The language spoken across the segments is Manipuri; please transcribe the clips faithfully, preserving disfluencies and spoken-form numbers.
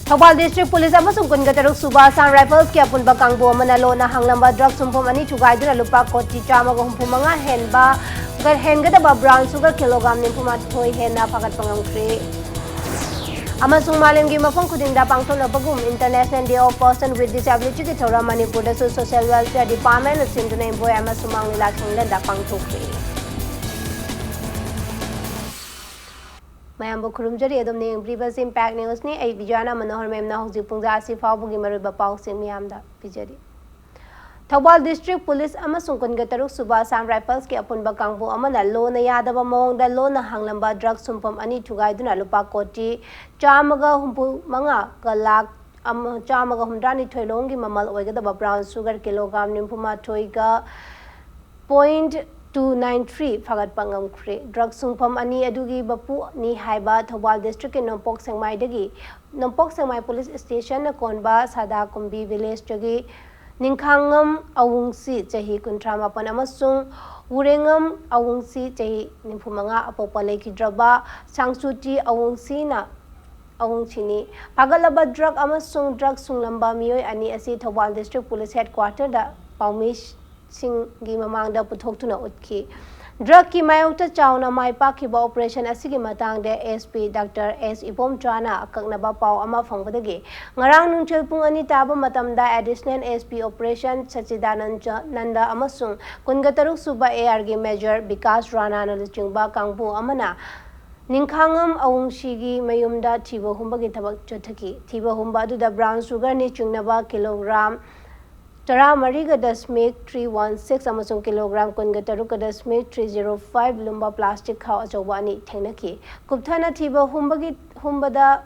ꯊꯧꯕꯥꯜ District Police ꯑꯃꯁꯨꯡ ꯀꯨꯟꯒ ꯇꯔꯨꯛ ꯁꯨꯕ Assam Riflesꯀꯤ ꯑꯄꯨꯟꯕ ꯀꯥꯡꯕꯨ ꯑꯃꯅ ꯂꯣꯟꯅ ꯍꯥꯡꯂꯝꯕ drug ꯁꯨꯡꯐꯝ ꯑꯅꯤ ꯊꯨꯒꯥꯏꯗꯨꯅ ꯂꯨꯄꯥ ꯀꯣꯇꯤ ꯆꯥꯝꯃꯒ ꯍꯨꯝꯐꯨ ꯃꯉꯥ ꯍꯦꯟꯕ, ꯍꯦꯟꯒꯗꯕ brown sugar kilogram ꯅꯤꯐꯨ ꯃꯥꯊꯣꯏ ꯍꯦꯟꯅ ꯐꯥꯒꯠꯄ ꯉꯝꯈ꯭ꯔꯦ꯫ ꯑꯃꯁꯨꯡ ꯃꯥꯂꯦꯝꯒꯤ ꯃꯐꯝ ꯈꯨꯗꯤꯡꯗ ꯄꯥꯡꯊꯣꯛꯅꯕꯒꯨꯝ International Day of Person with Disabilityꯒꯤ ꯊꯧꯔꯝ ꯃꯅꯤꯄꯨꯔꯗꯁꯨ Social Welfare Departmentꯅ ꯁꯤꯟꯗꯨꯅ ꯏꯕꯣꯌꯥꯏꯃ ꯁꯨꯃꯥꯡ ꯂꯤꯂꯥ ꯁꯪꯂꯦꯟꯗ ꯄꯥꯡꯊꯣꯛꯈ꯭ꯔꯦ꯫ ꯃꯌꯥꯝꯕꯨ ꯈꯨꯔꯨꯝꯖꯔꯤ꯫ ꯑꯗꯣꯝꯅ ꯌꯦꯡꯕꯤꯔꯤꯕꯁꯤ Impact Newsꯅꯤ꯫ ꯑꯩ ꯕꯤꯖ꯭ꯋꯥꯅ ꯃꯅꯣꯍꯔ ꯃꯦꯝꯅ ꯍꯧꯖꯤꯛ ꯄꯨꯡꯖꯥ ꯑꯁꯤ ꯐꯥꯎꯕꯒꯤ ꯃꯔꯨꯑꯣꯏꯕ ꯄꯥꯎꯁꯤꯡ ꯃꯤꯌꯥꯝꯗ ꯄꯤꯖꯔꯤ꯫ ꯊꯧꯕꯥꯜ District Police ꯑꯃꯁꯨꯡ ꯀꯨꯟꯒ ꯇꯔꯨꯛ ꯁꯨꯕ Assam Riflesꯀꯤ ꯑꯄꯨꯟꯕ ꯀꯥꯡꯕꯨ ꯑꯃꯅ ꯂꯣꯟꯅ ꯌꯥꯗꯕ ꯃꯑꯣꯡꯗ ꯂꯣꯟꯅ ꯍꯥꯡꯂꯝꯕ drug ꯁꯨꯡꯐꯝ ꯑꯅꯤ ꯊꯨꯒꯥꯏꯗꯨꯅ ꯂꯨꯄꯥ ꯀꯣꯇꯤ ꯆꯥꯝꯃꯒ ꯍꯨꯝꯐꯨ ꯃꯉꯥꯒ ꯂꯥꯈ ꯑꯃ, ꯆꯥꯝꯃꯒ ꯍꯨꯝꯗ꯭ꯔꯥꯅꯤꯊꯣꯏ ꯂꯣꯝꯒꯤ ꯃꯃꯜ ꯑꯣꯏꯒꯗꯕ brown sugar kilogram ꯅꯤꯐꯨ ꯃꯥꯊꯣꯏꯒ point two nine three ꯐꯥꯒꯠꯄ ꯉꯝꯈ꯭ꯔꯦ꯫ Drug ꯁꯨꯡꯐꯝ ꯑꯅꯤ ꯑꯗꯨꯒꯤ ꯃꯄꯨꯅꯤ ꯍꯥꯏꯕ ꯊꯧꯕꯥꯜ Districtꯀꯤ ꯅꯣꯡꯄꯣꯛ ꯁꯦꯛꯃꯥꯏꯗꯒꯤ, ꯅꯣꯡꯄꯣꯛ ꯁꯦꯛꯃꯥꯏ Police Stationꯅ ꯀꯣꯟꯕ ꯁꯥꯗꯥ ꯀꯨꯝꯕꯤ Villageꯇꯒꯤ ꯅꯤꯡꯈꯥꯉꯝ ꯑꯋꯨꯡꯁꯤ, ꯆꯍꯤ ꯀꯨꯟꯊ꯭ꯔꯥ ꯃꯥꯄꯟ, ꯑꯃꯁꯨꯡ ꯋꯨꯔꯦꯉꯝ ꯑꯋꯨꯡꯁꯤ, ꯆꯍꯤ ꯅꯤꯐꯨ ꯃꯉꯥ, ꯑꯄꯣꯛꯄ ꯂꯩꯈꯤꯗ꯭ꯔꯕ ꯁꯥꯡꯁꯨꯇꯤ ꯑꯋꯨꯡꯁꯤꯅ, ꯑꯋꯨꯡꯁꯤꯅꯤ꯫ ꯐꯥꯒꯠꯂꯕ drug ꯑꯃꯁꯨꯡ drug ꯁꯨꯡꯂꯝꯕ ꯃꯤꯑꯣꯏ ꯑꯅꯤ ꯑꯁꯤ ꯊꯧꯕꯥꯜ District Police Headquarterꯗ ꯄꯥꯎꯃꯤꯁꯤꯡꯒꯤ ꯃꯃꯥꯡꯗ ꯄꯨꯊꯣꯛꯇꯨꯅ ꯎꯠꯈꯤ꯫ Drugꯀꯤ ꯃꯥꯌꯣꯛꯇ ꯆꯥꯎꯅ ꯃꯥꯏ ꯄꯥꯛꯈꯤꯕ operation ꯑꯁꯤꯒꯤ ꯃꯇꯥꯡꯗ SP Doctor S ꯏꯕꯣꯝꯆꯥꯅ ꯑꯀꯛꯅꯕ ꯄꯥꯎ ꯑꯃ ꯐꯪꯕꯗꯒꯤ ꯉꯔꯥꯡ ꯅꯨꯡꯊꯤꯜ ꯄꯨꯡ ꯑꯅꯤ ꯇꯥꯕ ꯃꯇꯝꯗ Additional SP Operation ꯁꯆꯤꯗꯥꯅꯟꯗ ꯑꯃꯁꯨꯡ ꯀꯨꯟꯒ ꯇꯔꯨꯛ ꯁꯨꯕ ARꯒꯤ Major ꯕꯤꯀꯥꯁ ꯔꯥꯅꯥꯅ ꯂꯨꯆꯤꯡꯕ ꯀꯥꯡꯕꯨ ꯑꯃꯅ ꯅꯤꯡꯈꯥꯉꯝ ꯑꯋꯨꯡꯁꯤꯒꯤ ꯃꯌꯨꯝꯗ ꯊꯤꯕ ꯍꯨꯝꯕꯒꯤ ꯊꯕꯛ ꯆꯠꯊꯈꯤ꯫ ꯊꯤꯕ ꯍꯨꯝꯕ ꯑꯗꯨꯗ brown sugarꯅꯤ ꯆꯤꯡꯅꯕ kilogram ꯇꯔꯥꯃꯔꯤꯒ ꯗꯁꯃꯤꯛ three one six ꯑꯃꯁꯨꯡ kilogram ꯀꯨꯟꯒ ꯇꯔꯨꯛꯀ ꯗꯁꯃꯤꯛ three zero five ꯂꯨꯝꯕ plastic ꯈꯥꯎ ꯑꯆꯧꯕ ꯑꯅꯤ ꯊꯦꯡꯅꯈꯤ꯫ ꯀꯨꯞꯊꯅ ꯊꯤꯕ ꯍꯨꯝꯕꯒꯤ, ꯍꯨꯝꯕꯗ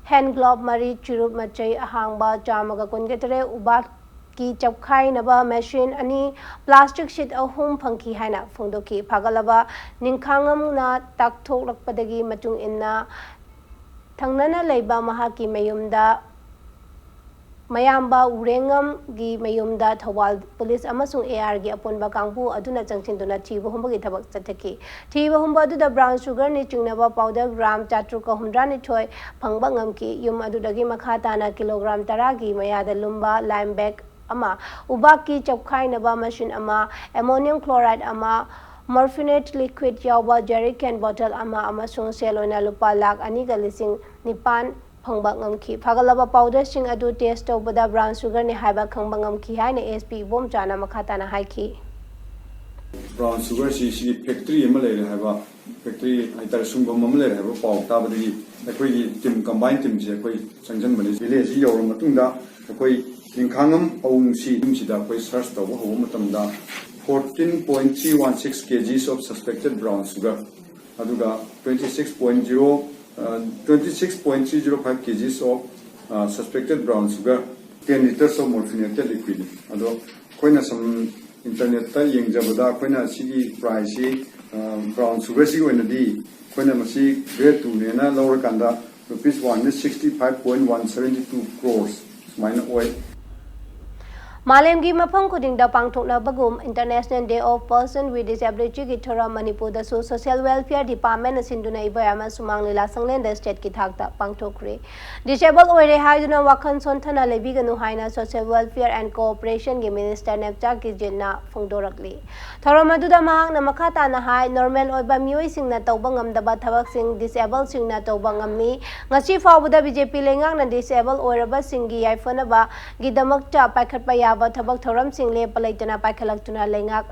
hand glove ꯃꯔꯤ, ꯆꯨꯔꯨꯞ ꯃꯆꯩ ꯑꯍꯥꯡꯕ ꯆꯥꯝꯃꯒ ꯀꯨꯟꯒ ꯇꯔꯦꯠ, ꯎꯕꯥꯛꯀꯤ ꯆꯞꯈꯥꯏꯅꯕ machine ꯑꯅꯤ, plastic sheet ꯑꯍꯨꯝ ꯐꯪꯈꯤ ꯍꯥꯏꯅ ꯐꯣꯡꯗꯣꯛꯈꯤ꯫ ꯐꯥꯒꯠꯂꯕ ꯅꯤꯡꯈꯥꯉꯝꯅ ꯇꯥꯛꯊꯣꯛꯂꯛꯄꯗꯒꯤ ꯃꯇꯨꯡ ꯏꯟꯅ, ꯊꯪꯅꯅ ꯂꯩꯕ ꯃꯍꯥꯛꯀꯤ ꯃꯌꯨꯝꯗ ꯃꯌꯥꯝꯕ ꯎꯔꯦꯡꯉꯝꯒꯤ ꯃꯌꯨꯝꯗ ꯊꯧꯕꯥꯜ ꯄꯨꯂꯤꯁ ꯑꯃꯁꯨꯡ ꯑꯦ ꯑꯥꯔꯒꯤ ꯑꯄꯨꯟꯕ ꯀꯥꯡꯕꯨ ꯑꯗꯨꯅ ꯆꯪꯁꯤꯟꯗꯨꯅ ꯊꯤꯕ ꯍꯨꯝꯕꯒꯤ ꯊꯕꯛ ꯆꯠꯊꯈꯤ꯫ ꯊꯤꯕ ꯍꯨꯝꯕ ꯑꯗꯨꯗ ꯕ꯭ꯔꯥꯎꯟ ꯁꯨꯒꯔꯅꯤ ꯆꯤꯡꯅꯕ ꯄꯥꯎꯗꯔ ꯒ꯭ꯔꯥꯝ ꯆꯥꯇ꯭ꯔꯨꯛꯀ ꯍꯨꯝꯗ꯭ꯔꯥꯅꯤꯊꯣꯏ ꯐꯪꯕ ꯉꯝꯈꯤ꯫ ꯌꯨꯝ ꯑꯗꯨꯗꯒꯤ ꯃꯈꯥ ꯇꯥꯅ ꯀꯤꯂꯣꯒ꯭ꯔꯥꯝ ꯇꯔꯥꯒꯤ ꯃꯌꯥꯗ ꯂꯨꯝꯕ ꯂꯥꯏꯝ ꯕꯦꯒ ꯑꯃ, ꯎꯕꯥꯛꯀꯤ ꯆꯞꯈꯥꯏꯅꯕ ꯃꯁꯤꯟ ꯑꯃ, ꯑꯦꯃꯣꯅꯤꯌꯝ ꯀ꯭ꯂꯣꯔꯥꯏꯗ ꯑꯃ, ꯃꯣꯔꯐꯤꯅꯦꯠ ꯂꯤꯀ꯭ꯋꯤꯗ ꯌꯥꯎꯕ ꯖꯦꯔꯤ ꯀꯦꯟ ꯕꯣꯇꯜ ꯑꯃ ꯑꯃꯁꯨꯡ ꯁꯦꯜ ꯑꯣꯏꯅ ꯂꯨꯄꯥ ꯂꯥꯈ ꯑꯅꯤꯒ ꯂꯤꯁꯤꯡ ꯅꯤꯄꯥꯟ ꯐꯪꯕ ꯉꯝꯈꯤ꯫ ꯐꯒꯠꯂꯕ ꯄꯥꯎꯗꯔꯁꯤꯡ ꯑꯗꯨ ꯇꯦꯁ ꯇꯧꯕꯗ ꯕ꯭ꯔꯥꯎꯟ ꯁꯨꯒꯔꯅꯤ ꯍꯥꯏꯕ ꯈꯪꯕ ꯉꯝꯈꯤ ꯍꯥꯏꯅ ꯑꯦꯁ ꯄꯤ ꯏꯕꯣꯝꯆꯥꯅ ꯃꯈꯥ ꯇꯥꯅ ꯍꯥꯏꯈꯤ꯫ ꯕ꯭ꯔꯥꯎꯟ ꯁꯨꯒꯔꯁꯤ ꯁꯤꯒꯤ ꯐꯦꯛꯇ꯭ꯔꯤ ꯑꯃ ꯂꯩꯔꯦ ꯍꯥꯏꯕ, ꯐꯦꯛꯇ꯭ꯔꯤ ꯍꯥꯏꯇꯥꯔꯦ, ꯁꯨꯡꯐꯝ ꯑꯃ ꯂꯩꯔꯦ ꯍꯥꯏꯕ ꯄꯥꯎ ꯇꯥꯕꯗꯒꯤ ꯑꯩꯈꯣꯏꯒꯤ ꯇꯤꯝ, ꯀꯝꯕꯥꯏꯟ ꯇꯤꯝꯁꯦ ꯑꯩꯈꯣꯏ ꯆꯪꯁꯤꯟꯕꯅꯤ꯫ ꯚꯤꯂꯦꯖꯁꯤ ꯌꯧꯔꯕ ꯃꯇꯨꯡꯗ ꯑꯩꯈꯣꯏ ꯅꯤꯡꯈꯥꯉꯝ ꯑꯋꯨꯡꯁꯤ ꯌꯨꯝꯁꯤꯗ ꯑꯩꯈꯣꯏ ꯁꯔꯆ ꯇꯧꯕ ꯍꯧꯕ ꯃꯇꯝꯗ fourteen point three one six kgs of suspected brown sugar, ꯑꯗꯨꯒ twenty six point zero, twenty six point three zero five kgs of suspected brown sugar, ten liters of morphinated liquid꯫ ꯑꯗꯣ ꯑꯩꯈꯣꯏꯅ ꯁꯨꯝ ꯏꯟꯇꯔꯅꯦꯠꯇ ꯌꯦꯡꯖꯕꯗ ꯑꯩꯈꯣꯏꯅ ꯁꯤꯒꯤ ꯄ꯭ꯔꯥꯏꯁꯁꯤ, ꯕ꯭ꯔꯥꯎꯟ ꯁꯨꯒꯔꯁꯤꯒꯤ ꯑꯣꯏꯅꯗꯤ ꯑꯩꯈꯣꯏꯅ ꯃꯁꯤ grade ꯇꯨꯅꯦꯅ ꯂꯧꯔꯀꯥꯟꯗ rupees one hundred sixty five point one seventy two crores ꯁꯨꯃꯥꯏꯅ ꯑꯣꯏ꯫ ꯃꯥꯂꯦꯝꯒꯤ ꯃꯐꯝ ꯈꯨꯗꯤꯡꯗ ꯄꯥꯡꯊꯣꯛꯅꯕꯒꯨꯝ International Day of Person with Disability ꯒꯤ ꯊꯧꯔꯝ ꯃꯅꯤꯄꯨꯔꯗꯁꯨ Social Welfare Department ꯅ ꯁꯤꯟꯗꯨꯅ ꯏꯕꯣꯌꯥꯏꯃ ꯁꯨꯃꯥꯡ ꯂꯤꯂꯥ ꯁꯪꯂꯦꯟꯗ ꯁ꯭ꯇꯦꯠꯀꯤ ꯊꯥꯛꯇ ꯄꯥꯡꯊꯣꯛꯈ꯭ꯔꯦ꯫ ꯗꯤꯁꯑꯦꯕꯜ ꯑꯣꯏꯔꯦ ꯍꯥꯏꯗꯨꯅ ꯋꯥꯈꯜ ꯁꯣꯟꯊꯅ ꯂꯩꯕꯤꯒꯅꯨ ꯍꯥꯏꯅ Social Welfare and Cooperation ꯒꯤ ꯃꯤꯅꯤꯁꯇꯔ ꯅꯦꯛꯆꯥ ꯀꯤꯖꯤꯟꯅ ꯐꯣꯡꯗꯣꯔꯛꯂꯤ꯫ ꯊꯧꯔꯝ ꯑꯗꯨꯗ ꯃꯍꯥꯛꯅ ꯃꯈꯥ ꯇꯥꯅ ꯍꯥꯏ, ꯅꯣꯔꯃꯦꯜ ꯑꯣꯏꯕ ꯃꯤꯑꯣꯏꯁꯤꯡꯅ ꯇꯧꯕ ꯉꯝꯗꯕ ꯊꯕꯛꯁꯤꯡ ꯗꯤꯁꯑꯦꯕꯜꯁꯤꯡꯅ ꯇꯧꯕ ꯉꯝꯃꯤ꯫ ꯉꯁꯤ ꯐꯥꯎꯕꯗ ꯕꯤ ꯖꯦ ꯄꯤ ꯂꯩꯉꯥꯛꯅ ꯗꯤꯁꯑꯦꯕꯜ ꯑꯣꯏꯔꯕꯁꯤꯡꯒꯤ ꯌꯥꯏꯐꯅꯕꯒꯤꯗꯃꯛꯇ ꯄꯥꯏꯈꯠꯄ ꯌꯥꯕ ꯊꯕꯛ ꯊꯧꯔꯝꯁꯤꯡ ꯂꯦꯞꯄ ꯂꯩꯇꯅ ꯄꯥꯏꯈꯠꯂꯛꯇꯨꯅ ꯂꯩꯉꯥꯛ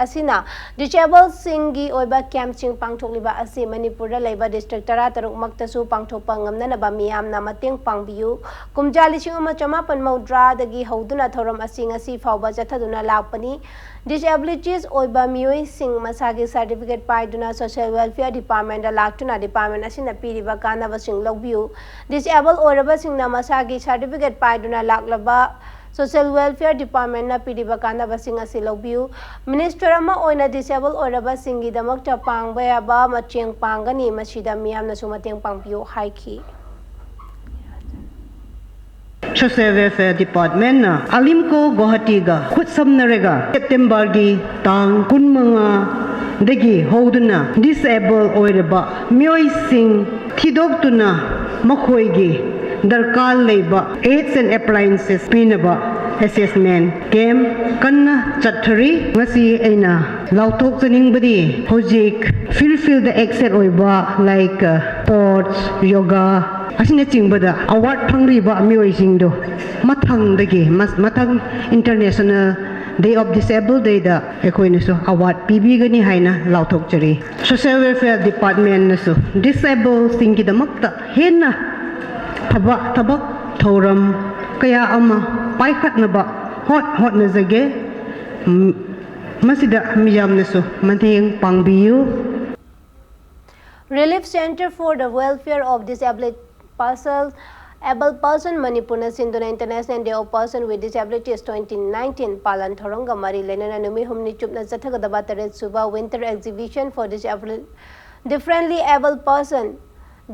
ꯑꯁꯤꯅ ꯗꯤꯁꯑꯦꯕꯜꯁꯤꯡꯒꯤ ꯑꯣꯏꯕ ꯀꯦꯝꯞꯁꯤꯡ ꯄꯥꯡꯊꯣꯛꯂꯤꯕ ꯑꯁꯤ ꯃꯅꯤꯄꯨꯔꯗ ꯂꯩꯕ ꯗꯤꯁꯇ꯭ꯔꯤꯛ ꯇꯔꯥꯇꯔꯨꯛ ꯃꯛꯇꯁꯨ ꯄꯥꯡꯊꯣꯛꯄ ꯉꯝꯅꯅꯕ ꯃꯤꯌꯥꯝꯅ ꯃꯇꯦꯡ ꯄꯥꯡꯕꯤꯌꯨ꯫ ꯀꯨꯝꯖꯥ ꯂꯤꯁꯤꯡ ꯑꯃ ꯆꯃꯥꯄꯟ ꯃꯧꯗ꯭ꯔꯥꯗꯒꯤ ꯍꯧꯗꯨꯅ ꯊꯧꯔꯝ ꯑꯁꯤ ꯉꯁꯤ ꯐꯥꯎꯕ ꯆꯠꯊꯗꯨꯅ ꯂꯥꯛꯄꯅꯤ꯫ ꯗꯤꯁꯑꯦꯕꯤꯂꯤꯇꯤꯁ ꯑꯣꯏꯕ ꯃꯤꯑꯣꯏꯁꯤꯡ ꯃꯁꯥꯒꯤ ꯁꯥꯔꯇꯤꯐꯤꯀꯦꯠ ꯄꯥꯏꯗꯨꯅ ꯁꯣꯁꯤꯌꯦꯜ ꯋꯦꯜꯐꯤꯌꯔ ꯗꯤꯄꯥꯔꯠꯃꯦꯟꯗ ꯂꯥꯛꯇꯨꯅ ꯗꯤꯄꯥꯔꯠꯃꯦꯟ ꯑꯁꯤꯅ ꯄꯤꯔꯤꯕ ꯀꯥꯟꯅꯕꯁꯤꯡ ꯂꯧꯕꯤꯌꯨ꯫ ꯗꯤꯁꯑꯦꯕꯜ ꯑꯣꯏꯔꯕꯁꯤꯡꯅ ꯃꯁꯥꯒꯤ ꯁꯥꯔꯇꯤꯐꯤꯀꯦꯠ ꯄꯥꯏꯗꯨꯅ ꯂꯥꯛꯂꯕ ꯁꯣꯁꯤꯌꯦꯜ ꯋꯦꯜꯐꯤꯌꯔ ꯗꯤꯄꯥꯔꯠꯃꯦꯟꯅ ꯄꯤꯔꯤꯕ ꯀꯥꯟꯅꯕꯁꯤꯡ ꯑꯁꯤ ꯂꯧꯕꯤꯌꯨ꯫ ꯃꯤꯅꯤꯁꯇꯔ ꯑꯃ ꯑꯣꯏꯅ ꯗꯤꯁꯑꯦꯕꯜ ꯑꯣꯏꯔꯕꯁꯤꯡꯒꯤꯗꯃꯛꯇ ꯄꯥꯡꯕ ꯌꯥꯕ ꯃꯇꯦꯡ ꯄꯥꯡꯒꯅꯤ, ꯃꯁꯤꯗ ꯃꯤꯌꯥꯝꯅꯁꯨ ꯃꯇꯦꯡ ꯄꯥꯡꯕꯤꯌꯨ ꯍꯥꯏꯈꯤ꯫ Social Welfare Departmentꯅ ꯑꯂꯤꯝꯀꯣ ꯒꯨꯋꯥꯍꯥꯇꯤꯒ ꯈꯨꯠꯁꯝꯅꯔꯒ ꯁꯦꯞꯇꯦꯝꯕꯔꯒꯤ ꯇꯥꯡ ꯀꯨꯟꯃꯉꯥꯗꯒꯤ ꯍꯧꯗꯨꯅ ꯗꯤꯁꯑꯦꯕꯜ ꯑꯣꯏꯔꯕ ꯃꯤꯑꯣꯏꯁꯤꯡ ꯊꯤꯗꯣꯛꯇꯨꯅ ꯃꯈꯣꯏꯒꯤ ꯗꯔꯀꯥꯔ ꯂꯩꯕ aids and appliances ꯄꯤꯅꯕ assessment camp ꯀꯟꯅ ꯆꯠꯊꯔꯤ꯫ ꯉꯁꯤ ꯑꯩꯅ ꯂꯥꯎꯊꯣꯛꯆꯅꯤꯡꯕꯗꯤ ꯍꯧꯖꯤꯛ field fieldꯗ active ꯑꯣꯏꯕ like sports, yoga ꯑꯁꯤꯅꯆꯤꯡꯕꯗ award ꯐꯪꯂꯤꯕ ꯃꯤꯑꯣꯏꯁꯤꯡꯗꯣ ꯃꯊꯪꯗꯒꯤ ꯃꯊꯪ International Day of Disable Dayꯗ ꯑꯩꯈꯣꯏꯅꯁꯨ award ꯄꯤꯕꯤꯒꯅꯤ ꯍꯥꯏꯅ ꯂꯥꯎꯊꯣꯛꯆꯔꯤ꯫ Social Welfare Departmentꯅꯁꯨ disabledꯁꯤꯡꯒꯤꯗꯃꯛꯇ ꯍꯦꯟꯅ ꯐꯕ ꯊꯕꯛ ꯊꯧꯔꯝ ꯀꯌꯥ ꯑꯃ ꯄꯥꯏꯈꯠꯅꯕ ꯍꯣꯠ ꯍꯣꯠꯅꯖꯒꯦ꯫ ꯃꯁꯤꯗ ꯃꯤꯌꯥꯝꯅꯁꯨ ꯃꯇꯦꯡ ꯄꯥꯡꯕꯤꯌꯨ꯫ Relief Centre for the Welfare of Disability Persons, Able Person ꯃꯅꯤꯄꯨꯔꯅ ꯁꯤꯟꯗꯨꯅ International Day of Person with Disabilities twenty nineteen ꯄꯥꯂꯟ ꯊꯧꯔꯝꯒ ꯃꯔꯤ ꯂꯩꯅꯅ ꯅꯨꯃꯤꯠ ꯍꯨꯝꯅꯤ ꯆꯨꯞꯅ ꯆꯠꯊꯒꯗꯕ ꯇꯔꯦꯠ ꯁꯨꯕ Winter Exhibition for Disable Differently Abled Person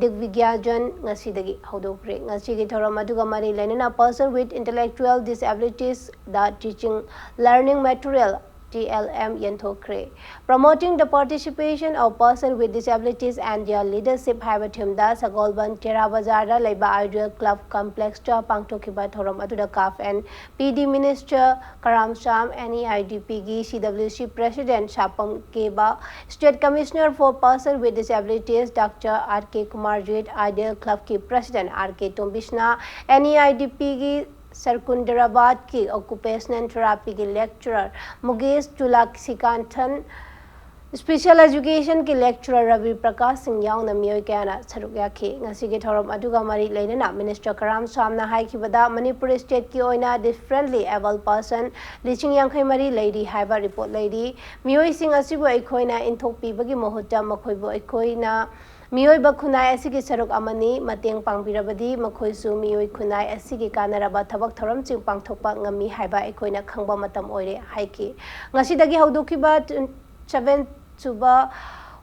ꯗꯤꯒꯕꯤꯒ꯭ꯌꯥꯖꯟ ꯉꯁꯤꯗꯒꯤ ꯍꯧꯗꯣꯛꯈ꯭ꯔꯦ꯫ ꯉꯁꯤꯒꯤ ꯊꯧꯔꯝ ꯑꯗꯨꯒ ꯃꯔꯤ ꯂꯩꯅꯅ Person with Intellectual Disabilities, the Teaching Learning Material, T L M ꯌꯦꯟꯊꯣꯛꯈ꯭ꯔꯦ꯫ Promoting the Participation of Person with Disabilities and Their Leadership ꯍꯥꯏꯕ ꯊꯤꯝꯗ ꯁꯒꯣꯜꯕꯟ ꯇꯦꯔꯥ ꯕꯖꯥꯔꯗ ꯂꯩꯕ Ideal Club Complexꯇ ꯄꯥꯡꯊꯣꯛꯈꯤꯕ ꯊꯧꯔꯝ ꯑꯗꯨꯗ CAF and P D Minister Karam ꯁꯥꯝ, N E I D Pꯒꯤ C W C President ꯁꯥꯄꯝ cab, State Commissioner for Person with Disabilities Doctor R K Kumarjit, Ideal Clubꯀꯤ President R K ꯇꯣꯝꯕꯤꯁꯅꯥ, N E I D Pꯒꯤ ꯁꯔꯀꯨꯟꯗꯔꯥꯕꯥꯗꯀꯤ Occupational Therapyꯒꯤ Lecturer ꯃꯨꯒꯦꯁ ꯆꯨꯂꯥꯁꯤꯀꯥꯟꯊꯟ, Special Educationꯒꯤ Lecturer Ravi Prakash ꯁꯤꯡ ꯌꯥꯎꯅ ꯃꯤꯑꯣꯏ ꯀꯌꯥꯅ ꯁꯔꯨꯛ ꯌꯥꯈꯤ꯫ ꯉꯁꯤꯒꯤ ꯊꯧꯔꯝ ꯑꯗꯨꯒ ꯃꯔꯤ ꯂꯩꯅꯅ Minister ꯀꯔꯥꯝ ꯁꯥꯝꯅ ꯍꯥꯏꯈꯤꯕꯗ, ꯃꯅꯤꯄꯨꯔ stateꯀꯤ ꯑꯣꯏꯅ differently abled person ꯂꯤꯁꯤꯡ ꯌꯥꯡꯈꯩ ꯃꯔꯤ ꯂꯩꯔꯤ ꯍꯥꯏꯕ report ꯂꯩꯔꯤ꯫ ꯃꯤꯑꯣꯏꯁꯤꯡ ꯑꯁꯤꯕꯨ ꯑꯩꯈꯣꯏꯅ ꯏꯟꯊꯣꯛꯄꯤꯕꯒꯤ ꯃꯍꯨꯠꯇ ꯃꯈꯣꯏꯕꯨ ꯑꯩꯈꯣꯏꯅ ꯃꯤꯑꯣꯏꯕ ꯈꯨꯟꯅꯥꯏ ꯑꯁꯤꯒꯤ ꯁꯔꯨꯛ ꯑꯃꯅꯤ꯫ ꯃꯇꯦꯡ ꯄꯥꯡꯕꯤꯔꯕꯗꯤ ꯃꯈꯣꯏꯁꯨ ꯃꯤꯑꯣꯏ ꯈꯨꯟꯅꯥꯏ ꯑꯁꯤꯒꯤ ꯀꯥꯟꯅꯔꯕ ꯊꯕꯛ ꯊꯧꯔꯝꯁꯤꯡ ꯄꯥꯡꯊꯣꯛꯄ ꯉꯝꯃꯤ ꯍꯥꯏꯕ ꯑꯩꯈꯣꯏꯅ ꯈꯪꯕ ꯃꯇꯝ ꯑꯣꯏꯔꯦ ꯍꯥꯏꯈꯤ꯫ ꯉꯁꯤꯗꯒꯤ ꯍꯧꯗꯣꯛꯈꯤꯕ seven ꯁꯨꯕ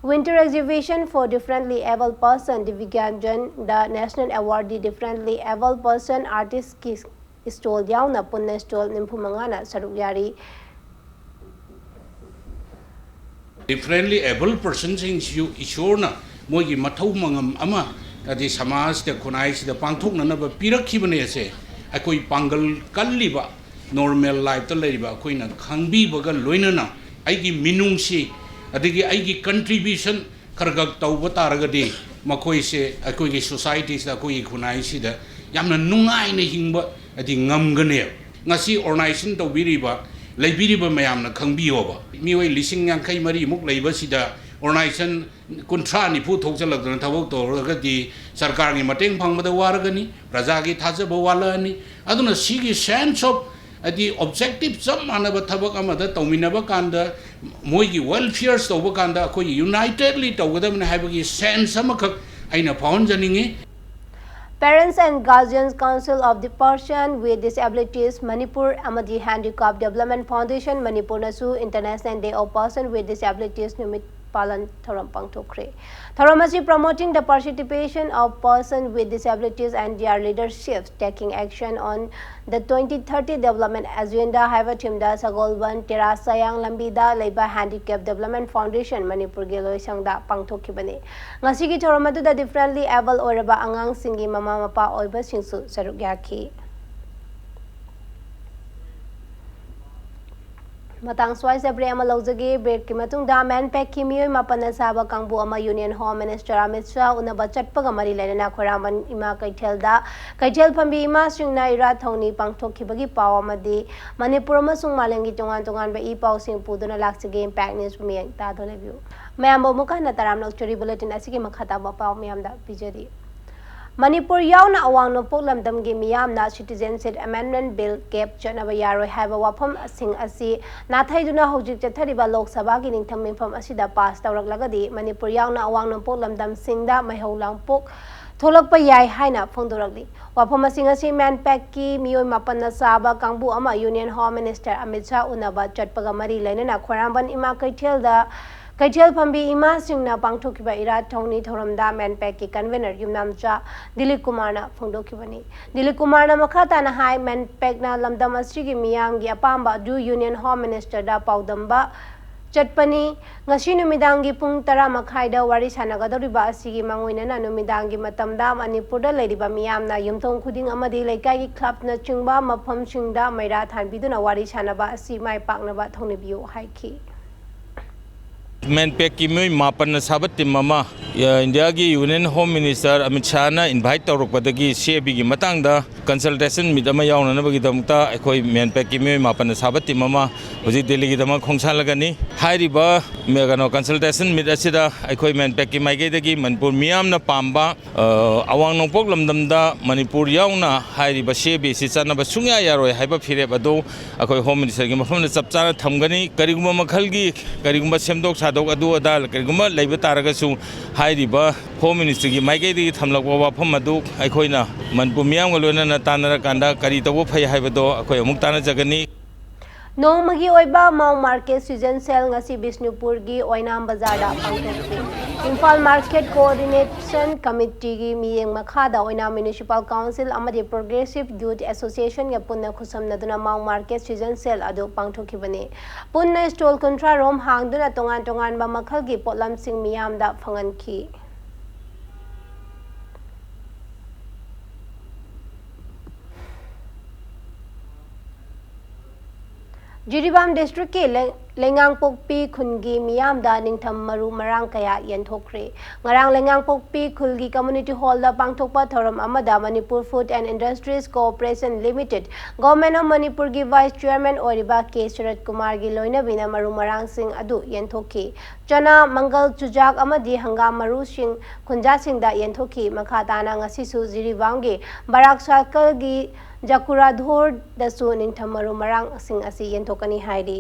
Winter Exhibition for Differently Abled Person, Divigyanjan, the National Awardee Differently Abled Person Artist ꯀꯤ stall ꯌꯥꯎꯅ ꯄꯨꯟꯅ stall ꯅꯤꯐꯨ ꯃꯉꯥꯅ ꯁꯔꯨꯛ ꯌꯥꯔꯤ꯫ Differently abled personꯁꯤꯡꯁꯤꯁꯨ ꯏꯁꯣꯔꯅ ꯃꯣꯏꯒꯤ ꯃꯊꯧ ꯃꯉꯝ ꯑꯃ, ꯍꯥꯏꯗꯤ ꯁꯃꯥꯖꯇ, ꯈꯨꯟꯅꯥꯏꯁꯤꯗ ꯄꯥꯡꯊꯣꯛꯅꯅꯕ ꯄꯤꯔꯛꯈꯤꯕꯅꯦ꯫ ꯑꯁꯦ ꯑꯩꯈꯣꯏ ꯄꯥꯡꯒꯜ ꯀꯜꯂꯤꯕ, normal lifeꯇ ꯂꯩꯔꯤꯕ ꯑꯩꯈꯣꯏꯅ ꯈꯪꯕꯤꯕꯒ ꯂꯣꯏꯅꯅ ꯑꯩꯒꯤ ꯃꯤꯅꯨꯡꯁꯤ, ꯑꯗꯒꯤ ꯑꯩꯒꯤ contribution ꯈꯔ ꯈꯛ ꯇꯧꯕ ꯇꯥꯔꯒꯗꯤ ꯃꯈꯣꯏꯁꯦ ꯑꯩꯈꯣꯏꯒꯤ societyꯁꯤꯗ, ꯑꯩꯈꯣꯏꯒꯤ ꯈꯨꯟꯅꯥꯏꯁꯤꯗ ꯌꯥꯝꯅ ꯅꯨꯡꯉꯥꯏꯅ ꯍꯤꯡꯕ ꯍꯥꯏꯗꯤ ꯉꯝꯒꯅꯦꯕ꯫ ꯉꯁꯤ organization ꯇꯧꯕꯤꯔꯤꯕ, ꯂꯩꯕꯤꯔꯤꯕ ꯃꯌꯥꯝꯅ ꯈꯪꯕꯤꯌꯣꯕ꯫ ꯃꯤꯑꯣꯏ ꯂꯤꯁꯤꯡ ꯌꯥꯡꯈꯩ ꯃꯔꯤꯃꯨꯛ ꯂꯩꯕꯁꯤꯗ organization ꯀꯨꯟꯊ꯭ꯔꯥ ꯅꯤꯐꯨ ꯊꯣꯛꯆꯜꯂꯛꯇꯅ ꯊꯕꯛ ꯇꯧꯔꯒꯗꯤ ꯁꯔꯀꯥꯔꯒꯤ ꯃꯇꯦꯡ ꯐꯪꯕꯗ ꯋꯥꯔꯒꯅꯤ, ꯄ꯭ꯔꯖꯥꯒꯤ ꯊꯥꯖꯕ ꯋꯥꯠꯂꯛꯑꯅꯤ꯫ ꯑꯗꯨꯅ ꯁꯤꯒꯤ sense of ꯍꯥꯏꯗꯤ objective ꯆꯞ ꯃꯥꯟꯅꯕ ꯊꯕꯛ ꯑꯃꯗ ꯇꯧꯃꯤꯟꯅꯕ ꯀꯥꯟꯗ, ꯃꯣꯏꯒꯤ welfares ꯇꯧꯕ ꯀꯥꯟꯗ ꯑꯩꯈꯣꯏꯒꯤ unitedly ꯇꯧꯒꯗꯕꯅꯤ ꯍꯥꯏꯕꯒꯤ sense ꯑꯃꯈꯛ ꯑꯩꯅ ꯐꯥꯎꯍꯟꯖꯅꯤꯡꯉꯤ꯫ Parents and Guardians Council of the Person with Disabilities Manipur ꯑꯃꯗꯤ Handicap Development Foundation ꯃꯅꯤꯄꯨꯔꯅꯁꯨ International Day of Person with Disabilities ꯅꯨꯃꯤꯠ ꯄꯥꯂꯟ ꯊꯧꯔꯝ ꯄꯥꯡꯊꯣꯛꯈ꯭ꯔꯦ꯫ ꯊꯧꯔꯝ ꯑꯁꯤ Promoting the Participation of Person with Disabilities and Their Leadership, Taking Action on the twenty thirty Development Agenda ꯍꯥꯏꯕ themeꯗ ꯁꯒꯣꯜꯕꯟ ꯇꯦꯔꯥ ꯁꯌꯥꯡ ꯂꯝꯕꯤꯗ ꯂꯩꯕ Handicap Development Foundation ꯃꯅꯤꯄꯨꯔꯒꯤ ꯂꯣꯏꯁꯪꯗ ꯄꯥꯡꯊꯣꯛꯈꯤꯕꯅꯤ꯫ ꯉꯁꯤꯒꯤ ꯊꯧꯔꯝ ꯑꯗꯨꯗ differently abled ꯑꯣꯏꯔꯕ ꯑꯉꯥꯡꯁꯤꯡꯒꯤ ꯃꯃꯥ ꯃꯄꯥ ꯑꯣꯏꯕꯁꯤꯡꯁꯨ ꯁꯔꯨꯛ ꯌꯥꯈꯤ꯫ ꯃꯇꯥꯡ ꯁ꯭ꯋꯥꯏꯁꯤꯗ break ꯑꯃ ꯂꯧꯖꯒꯦ꯫ Breakꯀꯤ ꯃꯇꯨꯡꯗ MANPACꯀꯤ ꯃꯤꯑꯣꯏ ꯃꯥꯄꯟꯅ ꯁꯥꯕ ꯀꯥꯡꯕꯨ ꯑꯃ Union Home Minister Amit Shah ꯎꯅꯕ ꯆꯠꯄꯒ ꯃꯔꯤ ꯂꯩꯅꯅ ꯈꯣꯏꯔꯥꯡꯕꯟ ꯏꯃꯥ ꯀꯩꯊꯦꯜꯗ ꯀꯩꯊꯦꯜ ꯐꯝꯕꯤ ꯏꯃꯥꯁꯤꯡꯅ ꯏꯔꯥꯠ ꯊꯧꯅꯤ ꯄꯥꯡꯊꯣꯛꯈꯤꯕꯒꯤ ꯄꯥꯎ ꯑꯃꯗꯤ ꯃꯅꯤꯄꯨꯔ ꯑꯃꯁꯨꯡ ꯃꯥꯂꯦꯝꯒꯤ ꯇꯣꯉꯥꯟ ꯇꯣꯉꯥꯟꯕ ꯏ ꯄꯥꯎꯁꯤꯡ ꯄꯨꯗꯨꯅ ꯂꯥꯛꯆꯒꯦ꯫ Impact News ꯄꯨ ꯃꯤꯠꯌꯦꯡ ꯇꯥꯗꯨꯅ ꯂꯩꯕꯤꯌꯨ꯫ ꯃꯌꯥꯝꯕꯨ ꯑꯃꯨꯛ ꯍꯟꯅ ꯇꯔꯥꯝꯅ ꯑꯣꯛꯆꯔꯤ꯫ Bulletin ꯑꯁꯤꯒꯤ ꯃꯈꯥ ꯇꯥꯕ ꯄꯥꯎ ꯃꯌꯥꯝꯗ ꯄꯤꯖꯔꯤ꯫ ꯃꯅꯤꯄꯨꯔ ꯌꯥꯎꯅ ꯑꯋꯥꯡ ꯅꯣꯡꯄꯣꯛ ꯂꯝꯗꯝꯒꯤ ꯃꯤꯌꯥꯝꯅ Citizenship Amendment Bill ꯀꯦꯞ ꯆꯠꯅꯕ ꯌꯥꯔꯣꯏ ꯍꯥꯏꯕ ꯋꯥꯐꯝꯁꯤꯡ ꯑꯁꯤ ꯅꯥꯊꯩꯗꯨꯅ ꯍꯧꯖꯤꯛ ꯆꯠꯊꯔꯤꯕ ꯂꯣꯛ ꯁꯚꯥꯒꯤ ꯅꯤꯡꯊꯝ ꯃꯤꯐꯝ ꯑꯁꯤꯗ pass ꯇꯧꯔꯛꯂꯒꯗꯤ ꯃꯅꯤꯄꯨꯔ ꯌꯥꯎꯅ ꯑꯋꯥꯡ ꯅꯣꯡꯄꯣꯛ ꯂꯝꯗꯝꯁꯤꯡꯗ ꯃꯩꯍꯧ ꯂꯥꯡꯄꯣꯛ ꯊꯣꯛꯂꯛꯄ ꯌꯥꯏ ꯍꯥꯏꯅ ꯐꯣꯡꯗꯣꯔꯛꯂꯤ꯫ ꯋꯥꯐꯝꯁꯤꯡ ꯑꯁꯤ MANPACꯀꯤ ꯃꯤꯑꯣꯏ ꯃꯥꯄꯟꯅ ꯁꯥꯕ ꯀꯥꯡꯕꯨ ꯑꯃ Union Home Minister Amit Shah ꯎꯅꯕ ꯆꯠꯄꯒ ꯃꯔꯤ ꯂꯩꯅꯅ ꯈꯣꯏꯔꯥꯡꯕꯟ ꯏꯃꯥ ꯀꯩꯊꯦꯜꯗ ꯀꯩꯊꯦꯜ ꯐꯝꯕꯤ ꯏꯃꯥꯁꯤꯡꯅ ꯄꯥꯡꯊꯣꯛꯈꯤꯕ ꯏꯔꯥꯠ ꯊꯧꯅꯤ ꯊꯧꯔꯝꯗ ꯃꯦꯟꯄꯦꯛꯀꯤ ꯀꯟꯚꯦꯅꯔ ꯌꯨꯝꯅꯥꯝꯆꯥ ꯗꯤꯂꯤꯞ ꯀꯨꯃꯥꯔꯅ ꯐꯣꯡꯗꯣꯛꯈꯤꯕꯅꯤ꯫ ꯗꯤꯂꯤꯞ ꯀꯨꯃꯥꯔꯅ ꯃꯈꯥ ꯇꯥꯅ ꯍꯥꯏ, ꯃꯦꯟꯄꯦꯛꯅ ꯂꯝꯗꯝ ꯑꯁꯤꯒꯤ ꯃꯤꯌꯥꯝꯒꯤ ꯑꯄꯥꯝꯕ ꯑꯗꯨ ꯌꯨꯅꯤꯌꯟ ꯍꯣꯝ ꯃꯤꯅꯤꯁꯇꯔꯗ ꯄꯥꯎꯗꯝꯕ ꯆꯠꯄꯅꯤ꯫ ꯉꯁꯤ ꯅꯨꯃꯤꯗꯥꯡꯒꯤ ꯄꯨꯡ ꯇꯔꯥ ꯃꯈꯥꯏꯗ ꯋꯥꯔꯤ ꯁꯥꯟꯅꯒꯗꯧꯔꯤꯕ ꯑꯁꯤꯒꯤ ꯃꯥꯡꯑꯣꯏꯅꯅ ꯅꯨꯃꯤꯗꯥꯡꯒꯤ ꯃꯇꯝꯗ ꯃꯅꯤꯄꯨꯔꯗ ꯂꯩꯔꯤꯕ ꯃꯤꯌꯥꯝꯅ ꯌꯨꯝꯊꯣꯡ ꯈꯨꯗꯤꯡ ꯑꯃꯗꯤ ꯂꯩꯀꯥꯏꯒꯤ ꯀ꯭ꯂꯕꯅꯆꯤꯡꯕ ꯃꯐꯝꯁꯤꯡꯗ ꯃꯩꯔꯥ ꯊꯥꯟꯕꯤꯗꯨꯅ ꯋꯥꯔꯤ ꯁꯥꯟꯅꯕ ꯑꯁꯤ ꯃꯥꯏ ꯄꯥꯛꯅꯕ ꯊꯧꯅꯤꯕꯤꯌꯨ ꯍꯥꯏꯈꯤ꯫ ꯃꯦꯟꯄꯦꯛꯀꯤ ꯃꯤꯑꯣꯏ ꯃꯥꯄꯟꯅ ꯁꯥꯕ ꯇꯤꯝ ꯑꯃ, ꯑ, ꯏꯟꯗꯤꯌꯥꯒꯤ ꯌꯨꯅꯤꯌꯟ ꯍꯣꯝ ꯃꯤꯅꯤꯁꯇꯔ ꯑꯃꯤꯠ ꯁꯥꯍꯅ ꯏꯟꯚꯥꯏꯠ ꯇꯧꯔꯛꯄꯗꯒꯤ ꯁꯤ ꯑꯦ ꯕꯤꯒꯤ ꯃꯇꯥꯡꯗ ꯀꯟꯁꯜꯇꯦꯁꯟ ꯃꯤꯠ ꯑꯃ ꯌꯥꯎꯅꯅꯕꯒꯤꯗꯃꯛꯇ ꯑꯩꯈꯣꯏ ꯃꯦꯟꯄꯦꯛꯀꯤ ꯃꯤꯑꯣꯏ ꯃꯥꯄꯟꯅ ꯁꯥꯕ ꯇꯤꯝ ꯑꯃ ꯍꯧꯖꯤꯛ ꯗꯦꯜꯂꯤꯒꯤꯗꯃꯛ ꯈꯣꯡꯁꯥꯜꯂꯒꯅꯤ꯫ ꯍꯥꯏꯔꯤꯕ, ꯃ-, ꯀꯩꯅꯣ, ꯀꯟꯁꯜꯇꯦꯁꯟ ꯃꯤꯠ ꯑꯁꯤꯗ ꯑꯩꯈꯣꯏ ꯃꯦꯟꯄꯦꯛꯀꯤ ꯃꯥꯏꯀꯩꯗꯒꯤ ꯃꯅꯤꯄꯨꯔ ꯃꯤꯌꯥꯝꯅ ꯄꯥꯝꯕ, ꯑ, ꯑꯋꯥꯡ ꯅꯣꯡꯄꯣꯛ ꯂꯝꯗꯝꯗ ꯃꯅꯤꯄꯨꯔ ꯌꯥꯎꯅ ꯍꯥꯏꯔꯤꯕ ꯁꯤ ꯑꯦ ꯕꯤ ꯑꯁꯤ ꯆꯠꯅꯕ ꯁꯨꯡꯌꯥ ꯌꯥꯔꯣꯏ ꯍꯥꯏꯕ ꯐꯤꯔꯦꯞ ꯑꯗꯨ ꯑꯩꯈꯣꯏ ꯍꯣꯝ ꯃꯤꯅꯤꯁꯇꯔꯒꯤ ꯃꯐꯝꯗ ꯆꯞ ꯆꯥꯅ ꯊꯝꯒꯅꯤ꯫ ꯀꯔꯤꯒꯨꯝꯕ ꯃꯈꯜꯒꯤ, ꯀꯔꯤꯒꯨꯝꯕ ꯁꯦꯝꯗꯣꯛ ꯁꯥꯗꯣꯛ ꯑꯗꯨ ꯑꯗꯥ ꯀꯔꯤꯒꯨꯝꯕ ꯂꯩꯕ ꯇꯥꯔꯒꯁꯨ, ꯍꯥꯏꯔꯤꯕ ꯍꯣꯝ ꯃꯤꯅꯤꯁꯇ꯭ꯔꯤꯒꯤ ꯃꯥꯏꯀꯩꯗꯒꯤ ꯊꯝꯂꯛꯄ ꯋꯥꯐꯝ ꯑꯗꯨ ꯑꯩꯈꯣꯏꯅ ꯃꯅꯤꯄꯨꯔ ꯃꯤꯌꯥꯝꯒ ꯂꯣꯏꯅꯅ ꯇꯥꯟꯅꯔꯀꯥꯟꯗ ꯀꯔꯤ ꯇꯧꯕ ꯐꯩ ꯍꯥꯏꯕꯗꯣ ꯑꯩꯈꯣꯏ ꯑꯃꯨꯛ ꯇꯥꯟꯅꯖꯒꯅꯤ꯫ ꯅꯣꯡꯃꯒꯤ ꯑꯣꯏꯕ ꯃꯥꯎ ꯃꯥꯔꯀꯦꯠ ꯁꯤꯖꯟ ꯁꯦꯜ ꯉꯁꯤ ꯕꯤꯁꯅꯨꯄꯨꯔꯒꯤ ꯑꯣꯏꯅꯥꯝ ꯕꯖꯥꯔꯗ ꯄꯥꯡꯊꯣꯛꯈꯤ꯫ ꯏꯝꯐꯥꯜ ꯃꯥꯔꯀꯦꯠ ꯀꯣꯑꯣꯔꯗꯤꯅꯦꯁꯟ ꯀꯃꯤꯇꯤꯒꯤ ꯃꯤꯠꯌꯦꯡ ꯃꯈꯥꯗ ꯑꯣꯏꯅꯥꯝ ꯃ꯭ꯌꯨꯅꯤꯁꯤꯄꯥꯜ ꯀꯥꯎꯟꯁꯤꯜ ꯑꯃꯗꯤ ꯄ꯭ꯔꯣꯒ꯭ꯔꯦꯁꯤꯚ ꯌꯨꯊ ꯑꯦꯁꯣꯁꯤꯌꯦꯁꯟꯒ ꯄꯨꯟꯅ ꯈꯨꯠꯁꯝꯅꯗꯨꯅ ꯃꯥꯎ ꯃꯥꯔꯀꯦꯠ ꯁꯤꯖꯟ ꯁꯦꯜ ꯑꯗꯨ ꯄꯥꯡꯊꯣꯛꯈꯤꯕꯅꯤ꯫ ꯄꯨꯟꯅ ꯁ꯭ꯇꯣꯜ ꯀꯨꯟꯊ꯭ꯔꯥ ꯔꯣꯝ ꯍꯥꯡꯗꯨꯅ ꯇꯣꯉꯥꯟ ꯇꯣꯉꯥꯟꯕ ꯃꯈꯜꯒꯤ ꯄꯣꯠꯂꯝꯁꯤꯡ ꯃꯤꯌꯥꯝꯗ ꯐꯪꯍꯟꯈꯤ꯫ ꯖꯤꯔꯤꯕꯥꯝ ꯗꯤꯁꯇ꯭ꯔꯤꯛꯀꯤ ꯂꯩ-, ꯂꯩꯉꯥꯡꯄꯣꯛꯄꯤ ꯈꯨꯟꯒꯤ ꯃꯤꯌꯥꯝꯗ ꯅꯤꯡꯊꯝ ꯃꯔꯨ ꯃꯔꯥꯡ ꯀꯌꯥ ꯌꯦꯟꯊꯣꯛꯈ꯭ꯔꯦ꯫ ꯉꯔꯥꯡ ꯂꯩꯉꯥꯡꯄꯣꯛꯄꯤ ꯈꯨꯜꯒꯤ ꯀꯝꯃ꯭ꯌꯨꯅꯤꯇꯤ ꯍꯣꯜꯗ ꯄꯥꯡꯊꯣꯛꯄ ꯊꯧꯔꯝ ꯑꯃꯗ Manipur Food and Industries Corporation Limited, Government of ꯃꯅꯤꯄꯨꯔꯒꯤ ꯚꯥꯏꯁ ꯆꯦꯌꯔꯃꯦꯟ ꯑꯣꯏꯔꯤꯕ ꯀꯦ ꯁꯔꯠ ꯀꯨꯃꯥꯔꯒꯤ ꯂꯣꯏꯅꯕꯤꯅ ꯃꯔꯨ ꯃꯔꯥꯡꯁꯤꯡ ꯑꯗꯨ ꯌꯦꯟꯊꯣꯛꯈꯤ꯫ ꯆꯅꯥ, ꯃꯪꯒꯜ, ꯆꯨꯖꯥꯛ ꯑꯃꯗꯤ ꯍꯪꯒꯥꯝ ꯃꯔꯨꯁꯤꯡ ꯈꯨꯟꯖꯥꯁꯤꯡꯗ ꯌꯦꯟꯊꯣꯛꯈꯤ꯫ ꯃꯈꯥ ꯇꯥꯅ ꯉꯁꯤꯁꯨ ꯖꯤꯔꯤꯕꯥꯝꯒꯤ ꯕꯔꯥꯛ ꯁꯥꯔꯀꯜꯒꯤ ꯖꯀꯨꯔꯥꯙꯣꯔꯗꯁꯨ ꯅꯤꯡꯊꯝ ꯃꯔꯨ ꯃꯔꯥꯡꯁꯤꯡ ꯑꯁꯤ ꯌꯦꯟꯊꯣꯛꯀꯅꯤ ꯍꯥꯏꯔꯤ꯫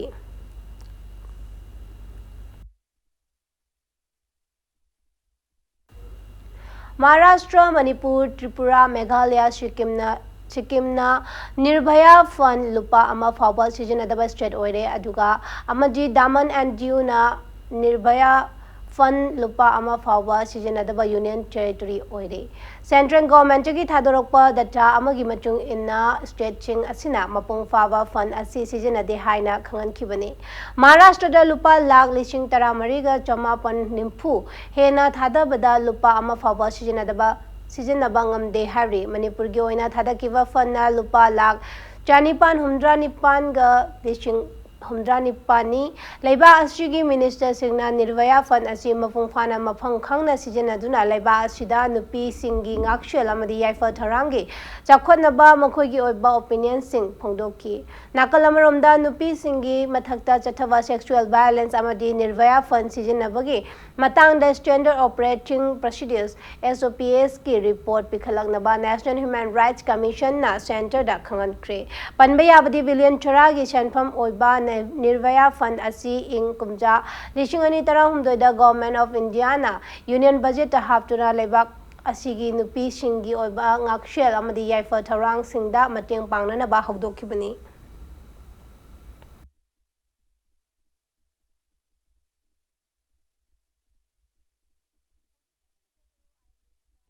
ꯃꯍꯥꯔꯥꯁꯇ꯭ꯔ, ꯃꯅꯤꯄꯨꯔ, ꯇ꯭ꯔꯤꯄꯨꯔꯥ, ꯃꯦꯘꯥꯂꯌꯥ, ꯁꯤꯛꯀꯤꯝꯅ, ꯁꯤꯛꯀꯤꯝꯅ ꯅꯤꯔꯚꯌꯥ ꯐꯟꯗ ꯂꯨꯄꯥ ꯑꯃ ꯐꯥꯎꯕ ꯁꯤꯖꯤꯟꯅꯗꯕ ꯁ꯭ꯇꯦꯠ ꯑꯣꯏꯔꯦ, ꯑꯗꯨꯒ ꯑꯃꯗꯤ ꯗꯥꯃꯟ ꯑꯦꯟ ꯗꯤꯌꯨꯅ ꯅꯤꯔꯚꯌꯥ ꯐꯟ ꯂꯨꯄꯥ ꯑꯃ ꯐꯥꯎꯕ ꯁꯤꯖꯤꯟꯅꯗꯕ ꯌꯨꯅꯤꯌꯟ ꯇꯦꯔꯤꯇꯣꯔꯤ ꯑꯣꯏꯔꯦ꯫ ꯁꯦꯟꯇ꯭ꯔꯦꯜ ꯒꯣꯚꯔꯟꯃꯦꯟꯠꯀꯤ ꯊꯥꯗꯣꯔꯛꯄ ꯗꯇꯥ ꯑꯃꯒꯤ ꯃꯇꯨꯡ ꯏꯟꯅ, ꯁ꯭ꯇꯦꯠꯁꯤꯡ ꯑꯁꯤꯅ ꯃꯄꯨꯡ ꯐꯥꯕ ꯐꯟ ꯑꯁꯤ ꯁꯤꯖꯤꯟꯅꯗꯦ ꯍꯥꯏꯅ ꯈꯪꯍꯟꯈꯤꯕꯅꯤ꯫ ꯃꯍꯥꯔꯥꯁꯇ꯭ꯔꯗ ꯂꯨꯄꯥ ꯂꯥꯈ ꯂꯤꯁꯤꯡ ꯇꯔꯥꯃꯔꯤꯒ ꯆꯃꯥꯄꯟ ꯅꯤꯐꯨ ꯍꯦꯟꯅ ꯊꯥꯗꯕꯗ ꯂꯨꯄꯥ ꯑꯃ ꯐꯥꯎꯕ ꯁꯤꯖꯤꯟꯅꯗꯕ, ꯁꯤꯖꯤꯟꯅꯕ ꯉꯝꯗꯦ ꯍꯥꯏꯔꯤ꯫ ꯃꯅꯤꯄꯨꯔꯒꯤ ꯑꯣꯏꯅ ꯊꯥꯗꯈꯤꯕ ꯐꯟꯅ ꯂꯨꯄꯥ ꯂꯥꯈ ꯆꯅꯤꯄꯥꯟ ꯍꯨꯝꯗ꯭ꯔꯥ ꯅꯤꯄꯥꯟꯒ ꯂꯤꯁꯤꯡ ꯍꯨꯝꯗ꯭ꯔꯥ ꯅꯤꯄꯥꯟꯅꯤ꯫ ꯂꯩꯕꯥꯛ ꯑꯁꯤꯒꯤ ꯃꯤꯅꯤꯁꯇꯔꯁꯤꯡꯅ ꯅꯤꯔꯚꯌꯥ ꯐꯟ ꯑꯁꯤ ꯃꯄꯨꯡ ꯐꯥꯅ ꯃꯐꯝ ꯈꯪꯅ ꯁꯤꯖꯤꯟꯅꯗꯨꯅ ꯂꯩꯕꯥꯛ ꯑꯁꯤꯗ ꯅꯨꯄꯤꯁꯤꯡꯒꯤ ꯉꯥꯛꯁꯦꯜ ꯑꯃꯗꯤ ꯌꯥꯏꯐ ꯊꯧꯔꯥꯡꯒꯤ ꯆꯥꯎꯈꯠꯅꯕ ꯃꯈꯣꯏꯒꯤ ꯑꯣꯏꯕ ꯑꯣꯄꯤꯅꯤꯌꯟꯁꯤꯡ ꯐꯣꯡꯗꯣꯛꯈꯤ꯫ ꯅꯥꯀꯜ ꯑꯃꯔꯣꯝꯗ, ꯅꯨꯄꯤꯁꯤꯡꯒꯤ ꯃꯊꯛꯇ ꯆꯠꯊꯕ ꯁꯦꯛꯁꯨꯑꯦꯜ ꯚꯥꯏꯑꯣꯂꯦꯟꯁ ꯑꯃꯗꯤ ꯅꯤꯔꯚꯌꯥ ꯐꯟ ꯁꯤꯖꯤꯟꯅꯕꯒꯤ ꯃꯇꯥꯡꯗ ꯁ꯭ꯇꯦꯟꯗꯔꯗ ꯑꯣꯄꯔꯦꯇꯤꯡ ꯄ꯭ꯔꯣꯁꯤꯗ꯭ꯌꯨꯔꯁ, ꯑꯦꯁ ꯑꯣ ꯄꯤ ꯑꯦꯁ, ꯀꯤ ꯔꯤꯄꯣꯔꯠ ꯄꯤꯈꯠꯂꯛꯅꯕ ꯅꯦꯁꯅꯦꯜ ꯍ꯭ꯌꯨꯃꯦꯟ ꯔꯥꯏꯠꯁ ꯀꯃꯤꯁꯟꯅ ꯁꯦꯟꯇꯔꯗ ꯈꯪꯍꯟꯈ꯭ꯔꯦ꯫ ꯄꯟꯕ ꯌꯥꯕꯗꯤ, ꯕꯤꯂꯤꯌꯟ ꯇꯔꯥꯒꯤ ꯁꯦꯟꯐꯝ ꯑꯣꯏꯕ ꯅ-, ꯅꯤꯔꯚꯌꯥ ꯐꯟ ꯑꯁꯤ ꯏꯪ ꯀꯨꯝꯖꯥ ꯂꯤꯁꯤꯡ ꯑꯅꯤ ꯇꯔꯥꯍꯨꯝꯗꯣꯏꯗ ꯒꯣꯚꯔꯟꯃꯦꯟꯠ ꯑꯣꯐ ꯏꯟꯗꯤꯌꯥꯅ ꯌꯨꯅꯤꯌꯟ ꯕꯖꯦꯠꯇ ꯍꯥꯞꯇꯨꯅ ꯂꯩꯕꯥꯛ ꯑꯁꯤꯒꯤ ꯅꯨꯄꯤꯁꯤꯡꯒꯤ ꯑꯣꯏꯕ ꯉꯥꯛꯁꯦꯜ ꯑꯃꯗꯤ ꯌꯥꯏꯐ ꯊꯧꯔꯥꯡꯁꯤꯡꯗ ꯃꯇꯦꯡ ꯄꯥꯡꯅꯅꯕ ꯍꯧꯗꯣꯛꯈꯤꯕꯅꯤ꯫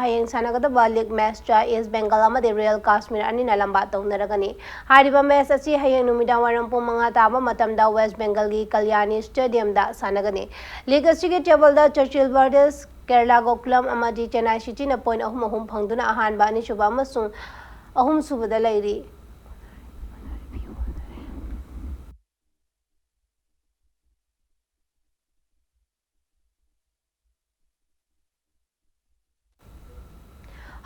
ꯍꯌꯦꯡ ꯁꯥꯟꯅꯒꯗꯕ ꯂꯤꯒ ꯃꯦꯆꯇ ꯏꯁ ꯕꯦꯡꯒꯜ ꯑꯃꯗꯤ ꯔꯣꯌꯦꯜ ꯀꯥꯁꯃꯤꯔ ꯑꯅꯤꯅ ꯂꯝꯕꯥ ꯇꯧꯅꯔꯒꯅꯤ꯫ ꯍꯥꯏꯔꯤꯕ ꯃꯦꯆ ꯑꯁꯤ ꯍꯌꯦꯡ ꯅꯨꯃꯤꯗꯥꯡ ꯋꯥꯏꯔꯝ ꯄꯨꯡ ꯃꯉꯥ ꯇꯥꯕ ꯃꯇꯝꯗ ꯋꯦꯁ ꯕꯦꯡꯒꯜꯒꯤ ꯀꯜꯌꯥꯅꯤ ꯁ꯭ꯇꯦꯗꯤꯌꯝꯗ ꯁꯥꯟꯅꯒꯅꯤ꯫ ꯂꯤꯒ ꯑꯁꯤꯒꯤ ꯇꯦꯕꯜꯗ ꯆꯔꯆꯤꯜ ꯕ꯭ꯔꯗꯔꯁ, ꯀꯦꯔꯂꯥ ꯒꯣꯀꯨꯂꯝ ꯑꯃꯗꯤ ꯆꯦꯟꯅꯥꯏ ꯁꯤꯇꯤꯅ ꯄꯣꯏꯟꯠ ꯑꯍꯨꯝ ꯑꯍꯨꯝ ꯐꯪꯗꯨꯅ ꯑꯍꯥꯟꯕ, ꯑꯅꯤꯁꯨꯕ ꯑꯃꯁꯨꯡ ꯑꯍꯨꯝꯁꯨꯕꯗ ꯂꯩꯔꯤ꯫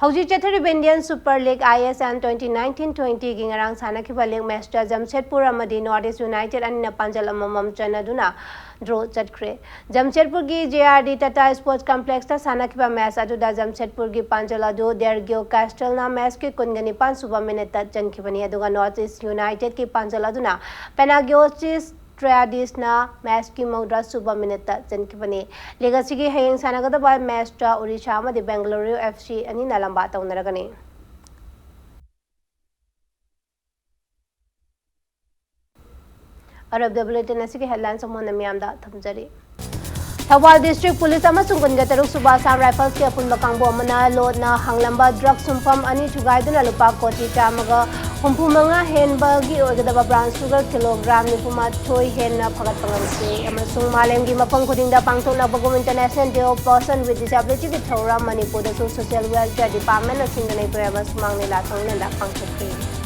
ꯍꯧꯖꯤꯛ ꯆꯠꯊꯔꯤꯕ ꯏꯟꯗꯤꯌꯟ ꯁꯨꯄꯔ ꯂꯤꯒ, ꯑꯥꯏ ꯑꯦꯁ ꯑꯦꯜ, ꯇ꯭ꯋꯦꯟꯇꯤ ꯅꯥꯏꯟꯇꯤꯟ ꯇ꯭ꯋꯦꯟꯇꯤꯒꯤ ꯉꯔꯥꯡ ꯁꯥꯟꯅꯈꯤꯕ ꯂꯤꯒ ꯃꯦꯆꯇ ꯖꯝꯁꯦꯗꯄꯨꯔ ꯑꯃꯗꯤ ꯅꯣꯔꯠ ꯏꯁ ꯌꯨꯅꯥꯏꯇꯦꯗ ꯑꯅꯤꯅ ꯄꯥꯟꯖꯜ ꯑꯃꯃꯝ ꯆꯟꯅꯗꯨꯅ ꯗ꯭ꯔꯣ ꯆꯠꯈ꯭ꯔꯦ꯫ ꯖꯝꯁꯦꯗꯄꯨꯔꯒꯤ J R D Tata sports ꯀꯝꯄ꯭ꯂꯦꯛꯁꯇ ꯁꯥꯟꯅꯈꯤꯕ ꯃꯦꯆ ꯑꯗꯨꯗ ꯖꯝꯁꯦꯗꯄꯨꯔꯒꯤ ꯄꯥꯟꯖꯜ ꯑꯗꯨ ꯗꯦꯔꯒ꯭ꯌꯣ ꯀꯦꯁꯇꯜꯅ ꯃꯦꯆꯀꯤ ꯀꯨꯟꯒ ꯅꯤꯄꯥꯟ ꯁꯨꯕ ꯃꯤꯅꯤꯠꯇ ꯆꯟꯈꯤꯕꯅꯤ, ꯑꯗꯨꯒ ꯅꯣꯔꯠ ꯏꯁ ꯌꯨꯅꯥꯏꯇꯦꯗꯀꯤ ꯄꯥꯟꯖꯜ ꯑꯗꯨꯅ ꯄꯦꯅꯥꯒꯤꯌꯣꯁꯤꯁ ꯇ꯭ꯔꯦꯌꯥꯗꯤꯁꯅ ꯃꯦꯆꯀꯤ ꯃꯧꯗ꯭ꯔꯥ ꯁꯨꯕ ꯃꯤꯅꯤꯠꯇ ꯆꯟꯈꯤꯕꯅꯤ꯫ ꯂꯤꯒ ꯑꯁꯤꯒꯤ ꯍꯌꯦꯡ ꯁꯥꯟꯅꯒꯗꯕ ꯃꯦꯆꯇ ꯑꯣꯔꯤꯁꯥ ꯑꯃꯗꯤ ꯕꯦꯡꯒꯂꯨꯔꯨ ꯑꯦꯐ ꯁꯤ ꯑꯅꯤꯅ ꯂꯝꯕꯥ ꯇꯧꯅꯔꯒꯅꯤ꯫ ꯑꯔꯣꯏꯕꯗ ꯕꯨꯂꯦꯇꯤꯟ ꯑꯁꯤꯒꯤ ꯍꯦꯗꯂꯥꯏꯟꯁ ꯑꯃꯨꯛ ꯍꯟꯅ ꯃꯤꯌꯥꯝꯗ ꯊꯝꯖꯔꯤ꯫ ꯊꯧꯕꯥꯜ ꯗꯤꯁꯇ꯭ꯔꯤꯛ ꯄꯨꯂꯤꯁ ꯑꯃꯁꯨꯡ ꯀꯨꯟꯒ ꯇꯔꯨꯛ ꯁꯨꯕ ꯑꯁꯥꯝ ꯔꯥꯏꯐꯜꯁꯀꯤ ꯑꯄꯨꯟꯕ ꯀꯥꯡꯕꯨ ꯑꯃꯅ ꯂꯣꯠꯅ ꯍꯥꯡꯂꯝꯕ ꯗ꯭ꯔꯒ ꯁꯨꯝꯐꯝ ꯑꯅꯤ ꯊꯨꯒꯥꯏꯗꯨꯅ ꯂꯨꯄꯥ ꯀꯣꯇꯤ ꯆꯥꯝꯃꯒ ꯍꯨꯝꯐꯨ ꯃꯉꯥ ꯍꯦꯟꯕꯒꯤ ꯑꯣꯏꯒꯗꯕ ꯕ꯭ꯔꯥꯎꯟ ꯁꯨꯒꯔ ꯀꯤꯂꯣꯒ꯭ꯔꯥꯝ ꯅꯤꯐꯨ ꯃꯥꯊꯣꯏ ꯍꯦꯟꯅ ꯐꯒꯠꯄ ꯉꯝꯈꯤ꯫ ꯑꯃꯁꯨꯡ ꯃꯥꯂꯦꯝꯒꯤ ꯃꯐꯝ ꯈꯨꯗꯤꯡꯗ ꯄꯥꯡꯊꯣꯛꯅꯕꯒꯨꯝ International Day of Person with Disabilityꯒꯤ ꯊꯧꯔꯝ ꯃꯅꯤꯄꯨꯔꯗꯁꯨ Social Welfare Departmentꯅ ꯁꯤꯟꯗꯨꯅ ꯏꯕꯦꯝꯃ ꯁꯨꯃꯥꯡ ꯂꯤꯂꯥ ꯊꯧꯅꯤꯅ ꯄꯥꯡꯊꯣꯛꯈꯤ꯫